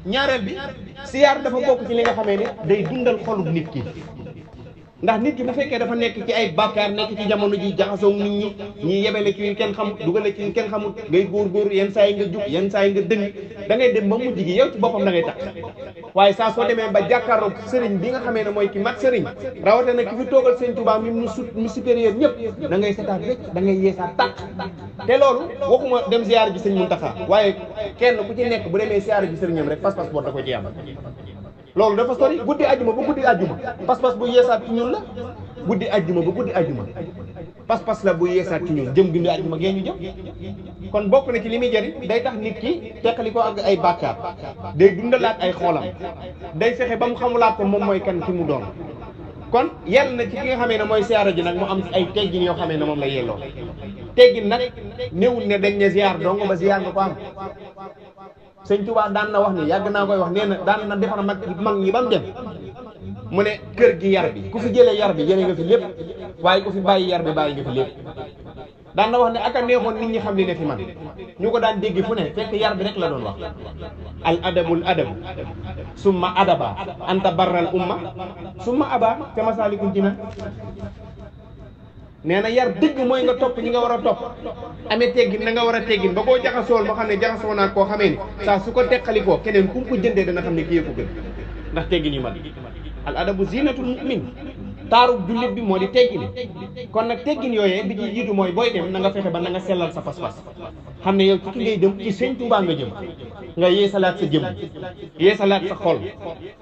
ñaareel bi siyaar dafa bokk ci li nga xamee ne day dundal xolub nit ki ndax nit ki bu fekkee dafa nekk ci ay bàkkaar nekk ci jamono ji jaxasoo nit ñi ñi yebele ci yu kenn xamut dugale ci yu kenn xamut ngay góor yenn saa yi nga jub yenn saa yi nga dëng da ngay dem ba mujj gi yow ci boppam da ngay tax waaye saa soo demee ba jàkkaarloog sëriñ bi nga xamee ne mooy ki mat sëriñ rawate na ki fi toogal sëñ Tuubaa mi mu supérieur ñëpp da ngay setaat rek da ngay yeesaat tàq te loolu waxuma dem ziyaar ji sëñ Muntaxa waaye kenn ku ci nekk bu demee ziyaar ji sëriñam rek pas-pas boo da ko ci am loolu dafa sori guddi àjjuma ba guddi àjjuma pas-pas bu yeesaat ci ñun la guddi àjjuma ba guddi àjjuma pas-pas la bu yeesaat ci ñun jëm guddi àjjuma gee ñu jëm kon bokk na ci li muy jëriñ day tax nit ki teqali ko ak ay bàkkaar day dundalaat ay xoolam day fexe ba mu xamulaat ko moom mooy kan ki mu doon kon yell na ci ki nga xamee ne mooy siyaara ji nag mu am ay teggin yoo xamee ne moom la yelloo teggin nag néewul ne dañ ne ziyaar dong ba ziyaar nga ko am sëñ Tuubaa daan na wax ni yàgg naa koy wax nee na daan na defar mag ñi ba mu dem mu ne kër gi yar bi ku fi jëlee yar bi jëlee nga fi lépp waaye ku fi bàyyi yar bi bàyyi nga fi lépp daan na wax ne aka neexoon nit ñi xam li ne fi man ñu ko daan dégg fu ne fekk yar bi rek la doon wax al adabul adabu summa adaba anta barral umma summa aba te Masaalikul Jinaan nee na yar dëgg mooy nga topp ñi nga war a topp amee teggin na nga war a teggin ba koo jaxasool moo xam ne jaxasoo naa koo xamee ni saa su ko teqalikoo keneen ku mu ko jëndee dana xam ne kii ko gën ndax teggin yu mat al adabu zinatul mu'min taaru jullit bi moo di teggin kon nag teggin yooyee bi ci jiitu mooy booy dem na nga fexe ba na nga sellal sa pas-pas xam ne yow ci ki ngay jëm ci sëñ Tuubaa nga jëm nga yeesalaat sa jëm yeesalaat sa xol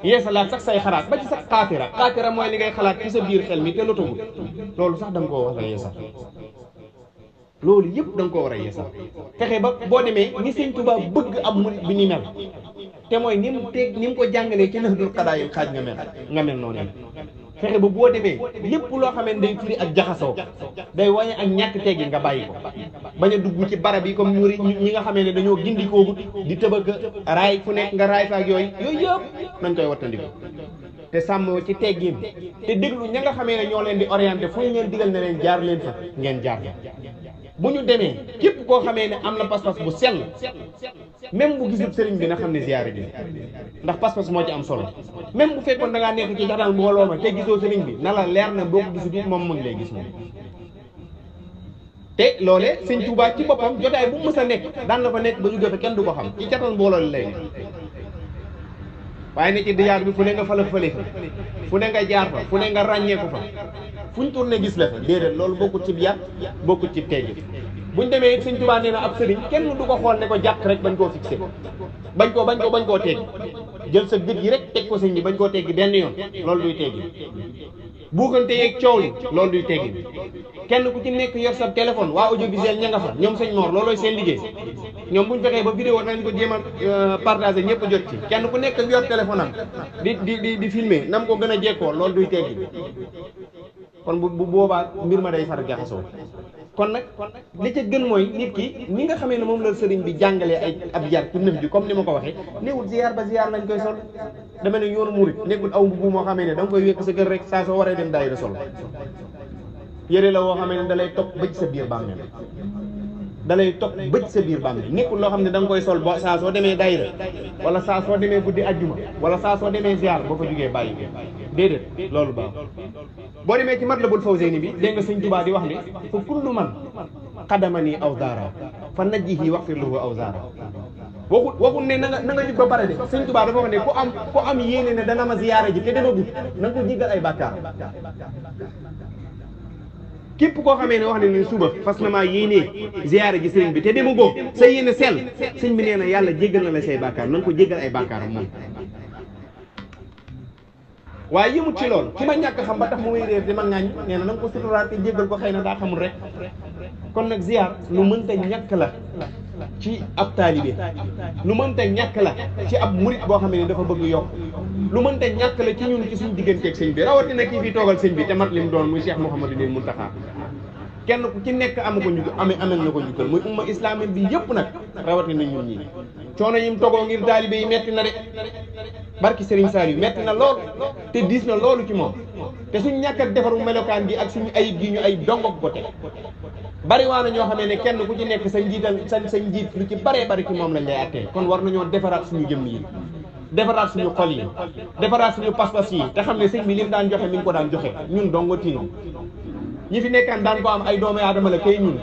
yeesalaat sax say xalaat ba ci sax xaatira mooy li ngay xalaat ci sa biir xel mi te lotagul loolu sax da nga koo war a yeesal loolu yëpp da nga koo war a yeesal fexe ba boo demee ni sëñ Tuubaa bëgg am murit bi ni mel te mooy ni mu ko jàngalee ci Nahjul Qadaa'il xaaj nga mel noonu fexe ba boo demee lépp loo xamee day firi ak jaxasoo day wañe ak ñàkk teggi nga bàyyi ko bañ a dugg ci barab yi comme ñi nga xamee ne dañoo gindikoogut di tëbëgg raay fu nekk nga raay fa ak yooyu yëpp nañ koy wattandiku te sàmm ci teggin te déglu ña nga xamee ne ñoo leen di orienté fu ñu leen digal ne leen jaar leen fa ngeen jaar bu ñu demee képp koo xamee ne am na pas-pas bu sell même bu gisul sëriñ bi na xam ne ziyaare bi ndax pas-pas moo ci am solo même bu fekkoon da ngaa nekk ci jaxtaan mbooloo ma te gisoo sëriñ bi na la leer na boo ko gisul moom mu ngi lay gis moom te loolee sëñ Tuubaa ci boppam jotaay bu mës a nekk daan na fa nekk ba jóge fa kenn du ko xam ci jaxtaan mbooloo la lay nekk waaye ne ci diyaar bi fu ne nga fala fële fa fu ne nga jaar fa fu ne nga ràññeeku fa fu ñu tourné gis la fa déedéet loolu bokkut ci yar bokkut ci teggi buñ demee sëñ Tuubaa nee na ab sëriñ kenn du ko xool ne ko jàpp rek bañ koo fixé bañ koo teggi jël sa gët yi rek teg ko sëñ bi bañ koo teggi benn yoon loolu duy teggi buukante yeeg coow li loolu duy teggi kenn ku ci nekk yor sa téléphone waa audiovisuel ña nga fa ñoom sëñ Mor loolooy seen liggéey ñoom buñ fexee ba vidéo nañ ko jéem a partagé ñëpp jot ci kenn ku nekk yor téléphone am di filmer nam ko gën a jekkoo loolu duy teggi kon bu boobaa mbir ma day far jaxasoo kon nag li ca gën mooy nit ki ni nga xamee ne moom la sëriñ bi jàngalee ay ab yar ci nëf ji comme ni ma ko waxee néewul ziyaar ba ziyaar lañ koy sol dama ne yoonu murit nekkul aw mbubb moo xamee ne da nga koy wékk sa kër rek saa soo waree dem daayira sol yére la woo xamee ne da lay topp bëj sa biir bàmmeel nekkul loo xam ne da nga koy sol ba saa soo demee daayira wala saa soo demee guddi ajjuma wala saa soo demee ziyaar boo fa jógee bàyyi déedéet loolu baax boo demee ci Matlabul Fawzayni bi dégg nga sëñ Tuubaa di wax ne fa kullu man xadamani aw zaara fa najjihi waxfir lahu aw zaara waxul ne na nga jub ba pare de sëñ Tuubaa dafa wax ne ku am yéene ne dana ma ziyaara ji te dama gut na nga ko jéggal ay bàkkaar képp koo xamee ne wax ne ni suba fas na maa yéenee ziyaara ji sëriñ bi te dama góob sa yéene sell sëñ bi nee na yàlla jéggal na la say bàkkaar na nga ko jéggal ay bàkkaaram moom waaye yëmut ci loolu ki ma ñàkk xam ba tax mu may réer di ma ŋàññ nee na nga ko suturaat te jéggal ko xëy na daa xamul rek kon nag ziyaar lu mënta ñàkk la ci ab taalibe lu mënta ñàkk la ci ab murit boo xam ne dafa bëgg yokk lu mënta ñàkk la ci ñun ci suñu digganteeg sëñ bi rawatina kii fii toogal sëñ bi te mat li mu doon muy Cheikh Mouhamadou Mountakha kenn ku ci nekk amu ko njukkal amel na ko njukkal muy umma islamique bi yëpp nag rawatina ñun ñii coono yim togoo ngir taalibe yi metti na de barki Serigne Saliou metti na lool te diis na loolu ci moom te suñ ñàkk ak defaru melokaan gi ak suñu ayib gi ñu ay dongo ko teg bari waa na ñoo xamee ne kenn ku ci nekk sa njiital sa njiit lu ci baree bari ci moom lañ lay attee kon war nañoo defaraat suñu jëmm yi defaraat suñu xol yi defaraat suñu pas-pas yi te xam ne sëñ bi lim daan joxe mi ngi ko daan joxe ñun dongo tiinu ñi fi nekkaan daan ko am ay doomu aadama la kay ñun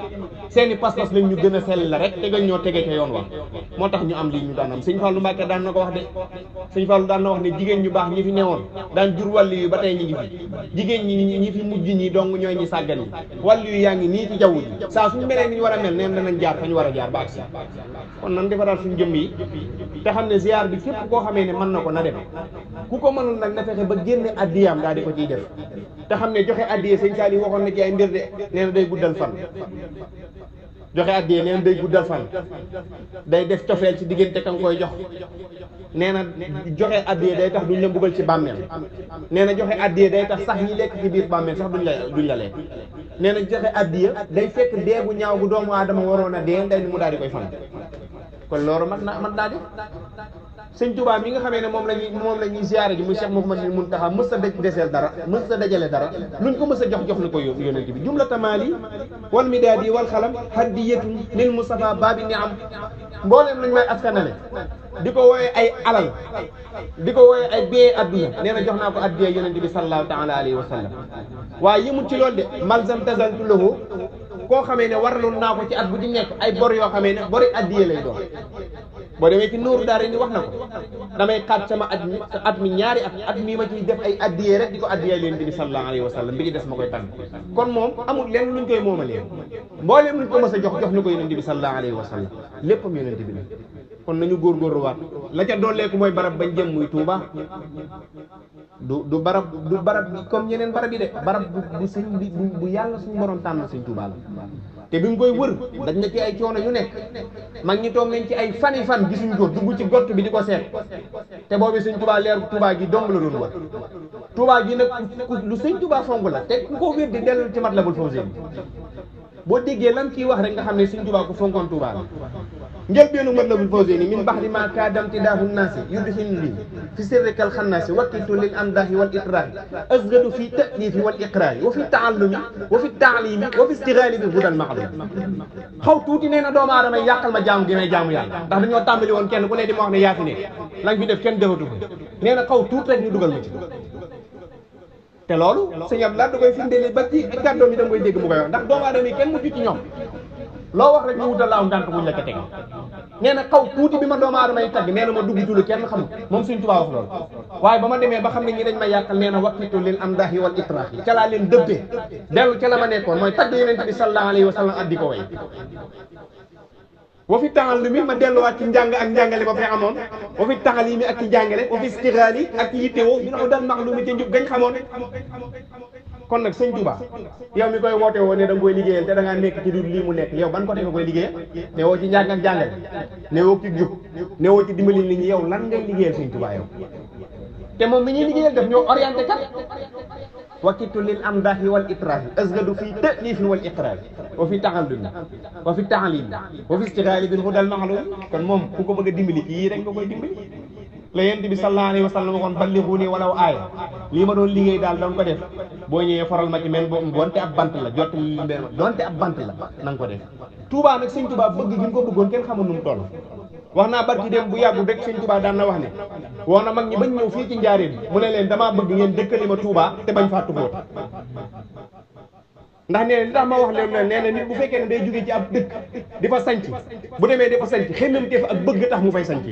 seeni pas-pas lañ ñu gën a sell la rek tegañ ñoo tege ca yoon wa moo tax ñu am lii ñu daan am sëñ Fallou Mbacke daan na ko wax de sëñ Fallou daan na wax ne jigéen ñu baax ñi fi newoon daan jur wàllu yu ba tey ñi ngi fi jigéen ñi fi mujj ñi dong ñooy ñi sàggan yi wàllu yu yaa ngi nii ci jaww ji saa suñu melee ni ñu war a mel neen danañ jaar fa ñu war a jaar ba agsi kon nan defaraat suñu jëmm yi te xam ne ziar bi képp koo xamee ne mën na ko na dem ku ko mënul nag na fexe ba génne addiyaam daal di ko ciy def te xam ne joxe addiye sëñ Saliou waxoon na ci ay mbir de nee na day guddal fan joxe addiye nee na day guddal fan day def cofeel ci diggante ka nga koy jox nee na joxe addiye day tax duñ la mbugal ci bàmmeel nee na joxe addiye day tax sax ñi lekk ci biir bàmmeel sax duñ la lekk nee na joxe addiye day fekk deegu ñaaw gu doomu aadama waroon a dee day ni mu daal di koy fan kon loolu mat naa def sëñ Touba mi nga xamee ne moom la ñuy ziyaare ji muy Cheikh Mouhamadou Mountakha mës a deseel dara mës a dajale dara luñ ko mës a jox na ko yonent bi jumla tamaali wal midaadi wal xalam hadiyatun lil Mustafa baabi ni am mbooleem lañ may askanale di ko wooye ay alal di ko wooye ay bee adduna nee na jox naa ko addiya yonent bi sallallahu taala alayhi wa sallam waaye yëmut ci loolu de malzam tazaltu lahu koo xamee ne waraloon naa ko ci at bu di nekk ay bor yoo xamee ne bori addiye lay doon boo demee ci Nuuru Daara ni wax na ko damay xaaj sama at mi ñaari at mii ma ciy def ay addiyee rek di ko addiyee leen bi sallallahu alayhi wa sallam bi ci des ma koy tànn kon moom amul lenn luñ koy moomalee mbooleem luñ ko mës a jox na ko yonent bi sallallahu alayhi wa sallam léppam yonent bi la kon nañu góorgóorluwaat la ca dooleeku mooy barab bañ jëm muy Touba du barab comme ñeneen barab yi de barab bu sëñ bi bu yàlla suñu borom tànn sëñ Touba la te bi mu koy wër dañ na ci ay coono yu nekk mag ñi toog nañ ci ay fani fan gisuñ ko dugg ci gott bi di ko seet te boobu sëñ Touba leer Touba gi dong la doon wër Touba gi nag lu sëñ Touba fonk la te ku ko wér di dellu ci Matlabul Fawzayni boo déggee lan kii wax rek nga xam ne sëñ Touba ku fonkoon Touba la njëlbeenu Matlabul Fawzayni min baxdi ma kaadamti daahu naasi yudxin li fi sirrikal xannaasi wakkitu lil amdahi wal itrahi azgadu fi ta'lifi wal iqraari wa fi taallumi wa fi taalimi wa fi istigaali bi hudal maxdum xaw tuuti nee na doomu aadama yàqal ma jaamu gi may jaamu yàlla ndax dañoo tàmbali woon kenn ku ne di ma wax ne yaa fi ne lañ fi def kenn defatu ko nee na xaw tuuti rek ñu dugal ma ci te loolu sëñ Abdoulaye da koy firndeel ba ci kàddoom yi da nga koy dégg mu koy wax ndax doomu aadama yi kenn mujj ci ñoom loo wax rek ñu wutal laaw ngànt buñ la ko teg nee na xaw tuuti bi ma doomu aadama yi tagg nee na ma dugg ci lu kenn xamul moom Sëñ Tuubaa wax loolu waaye ba ma demee ba xam ne ñi dañ ma yàqal nee na wakkitu lil amdahi wal itrahi ca laa leen dëbbee dellu ca la ma nekkoon mooy tagg yonent bi sallallahu alayhi wa sallam ak di ko way wa fi taallumi ma delluwaat ci njàng ak njàngale ba fi amoon wa fi taalimi ak ci jàngale wa fi istigaali ak ci yittewoo ñu ne ko daan maxlumi ca njub gañ xamoon kon nag sëñ Touba yow mi koy woote woo ne da nga koy liggéeyal te da ngaa nekk ci lii mu nekk yow ban côté nga koy liggéeyal ne woo ci njàng ak jàngale ne woo ci jub ne woo ci dimbali nit ñi yow lan ngay liggéeyal sëñ Touba yow te moom mi ñuy liggéeyal daf ñoo orienté kat wakitu lil amdahi wal itrahi azgadu fi ta'lifi wal iqrari wa fi taxallumi wa fi taalimi wa fi istigaali bil hudal maxlum kon moom ku ko bëgg a dimbali ci yii rek nga koy dimbali la yent bi sallallahu alayhi wa sallam waxoon ballighuuni walaw aaya lii ma doon liggéey daal doon ko def boo ñëwee faral ma ci men boo donte ab bant la jot li mbir donte ab bant la na nga ko def Touba nag sëñ Touba bëgg gi mu ko bëggoon kenn xamul nu mu toll wax naa barki dem bu yàggu rek sëñ Touba daan na wax ne woo na mag ñi bañ ñëw fii ci njaareem mu ne leen damaa bëgg ngeen dëkkali ma Touba te bañ faa tubóot ndax nee na li tax ma wax leen nee na nit bu fekkee ne day jógee ci ab dëkk di fa sanc bu demee di fa sanc xemmemteef ak bëgg tax mu fay sanc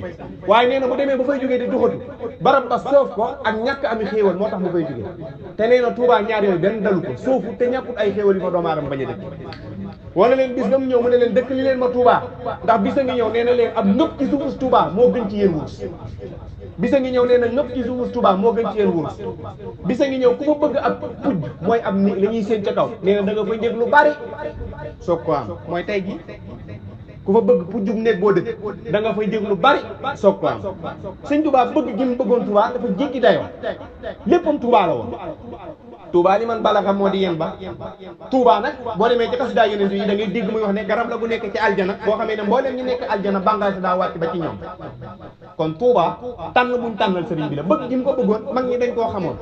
waaye nee na bu demee ba fay jógee di duxatu barab ba soof ko ak ñàkk ami xéewal moo tax mu fay jógee te nee na Touba ñaar yooyu benn dalu ko soofu te ñàkkut ay xéewal yi fa doomu aadama bañ a dëkk wala leen bis ba mu ñëw mu ne leen dëkk li leen ma Touba ndax bis a ngi ñëw nee na leen ab nëpp ci suufus Touba moo gën ci yéen wurus bisa ngi ñëw nee na nëpp ci suufus Touba moo gën ci yéen wurus bisa ngi ñëw ku fa bëgg ab pujj mooy ab ni la ñuy séen ca kaw nee na da nga fay dégg lu bari soog ko am mooy tey gi ku fa bëgg pujjub néeg boo dëkk da nga fay dégg lu bari soog ko am sëñ Touba bëgg gi mu bëggoon Touba dafa jéggi dayoo léppam Touba la woon Touba li man balaxa moo di yéen ba Touba nag boo demee ci xasida yonent yi da ngay dégg muy wax ne garab la bu nekk ci aljana boo xamee ne mbooleem ñu nekk aljana bàngaasi daa wàcc ba ci ñoom kon Touba tànn buñ tànnal sëriñ bi la bëgg gi mu ko bëggoon mag ñi dañ koo xamoon